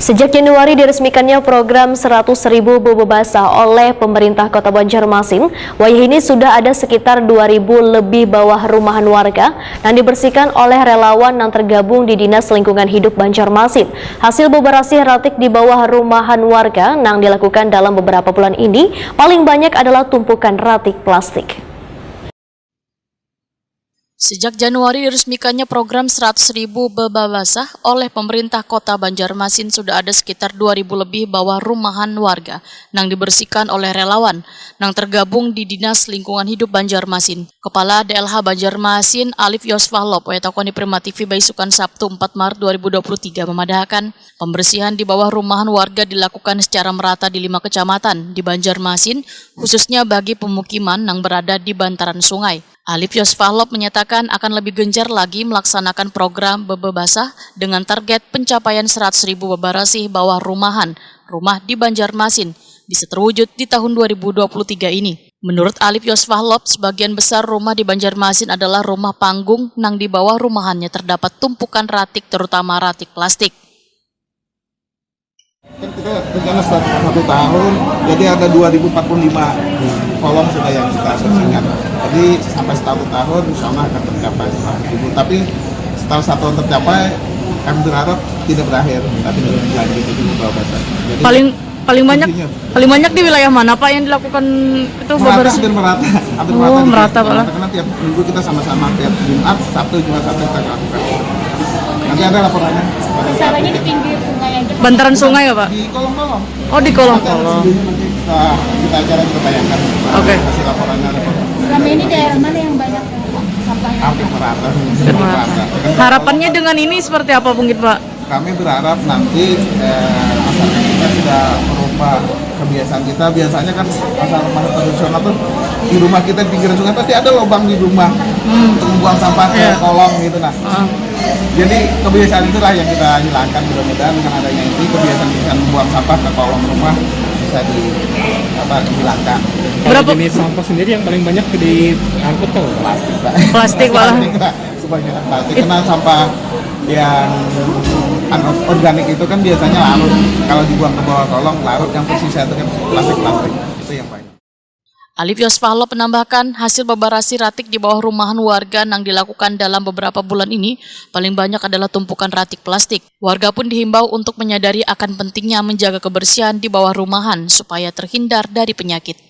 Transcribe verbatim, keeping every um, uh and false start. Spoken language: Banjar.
Sejak Januari diresmikannya program seratus ribu bebebasah oleh pemerintah Kota Banjarmasin, wayah ini sudah ada sekitar dua ribu lebih bawah rumahan warga nang dibersihkan oleh relawan nang tergabung di Dinas Lingkungan Hidup Banjarmasin. Hasil beberasih ratik di bawah rumahan warga nang dilakukan dalam beberapa bulan ini paling banyak adalah tumpukan ratik plastik. Sejak Januari diresmikannya program seratus ribu bebebasah oleh pemerintah Kota Banjarmasin, sudah ada sekitar dua ribu lebih bawah rumahan warga nang dibersihkan oleh relawan nang tergabung di Dinas Lingkungan Hidup Banjarmasin. Kepala D L H Banjarmasin, Alif Yosfah Lop, wayah takuni Prima T V baisukan Sabtu empat Maret dua ribu dua puluh tiga, memadahkan pembersihan di bawah rumahan warga dilakukan secara merata di lima kecamatan di Banjarmasin, khususnya bagi pemukiman nang berada di bantaran sungai. Alif Yosfah Lop menyatakan akan lebih gencar lagi melaksanakan program bebebasah dengan target pencapaian seratus ribu bebarasih bawah rumahan, rumah di Banjarmasin, bisa terwujud di tahun dua ribu dua puluh tiga ini. Menurut Alif Yosfah Lop, sebagian besar rumah di Banjarmasin adalah rumah panggung nang di bawah rumahannya terdapat tumpukan ratik, terutama ratik plastik. Kan kita rencana satu, satu tahun, jadi ada dua ribu empat puluh lima kolong sudah yang kita bersihkan. Jadi sampai satu tahun, insya Allah akan tercapai seratus ribu. Tapi setelah satu tahun tercapai, kami berharap tidak berakhir, tapi lebih lanjut itu beberapa. Jadi Paling paling banyak intinya paling banyak di wilayah mana, Pak, yang dilakukan itu merata, beberapa? Hampir merata, hampir Oh, merata, di merata, Banjar. Pak, lah. Karena tiap minggu kita sama-sama, tiap Jumat, Sabtu, Jumat, Sabtu kita lakukan. Nanti ada laporannya. Sasarannya di pinggir sungai aja. Bantaran sungai ya, Pak? Di kolong-kolong. Oh, di kolong-kolong. Nanti kita, kita acara kita tayangkan. Oke. Hasil laporannya ada apa? Selama ini daerah mana yang banyak sampah? Hampir merata, Hampir merata. Harapannya dengan ini seperti apa mungkin, Pak? Kami berharap nanti eh, masyarakat kita sudah merubah kebiasaan kita. Biasanya kan masa masa tradisional tuh di rumah kita di pinggir sungai pasti ada lubang di rumah untuk membuang sampah ke Iya. Kolong gitu, nah. Ah. Jadi kebiasaan itulah yang kita hilangkan, mudah-mudahan dengan adanya ini kebiasaan-kebiasaan membuang sampah ke kolong rumah bisa di apa dihilangkan. Kalau Berapa jenis sampah sendiri yang paling banyak diangkut tuh? Plastik, Pak. Plastik, Pak, lah. Kebanyakan plastik. Karena sampah yang anorganik itu kan biasanya larut. Kalau dibuang ke bawah kolong, larut, yang tersisa itu kan plastik-plastik. Itu yang banyak. Alif Yosfah Lop menambahkan, hasil bebarasih ratik di bawah rumahan warga nang dilakukan dalam beberapa bulan ini paling banyak adalah tumpukan ratik plastik. Warga pun dihimbau untuk menyadari akan pentingnya menjaga kebersihan di bawah rumahan supaya terhindar dari penyakit.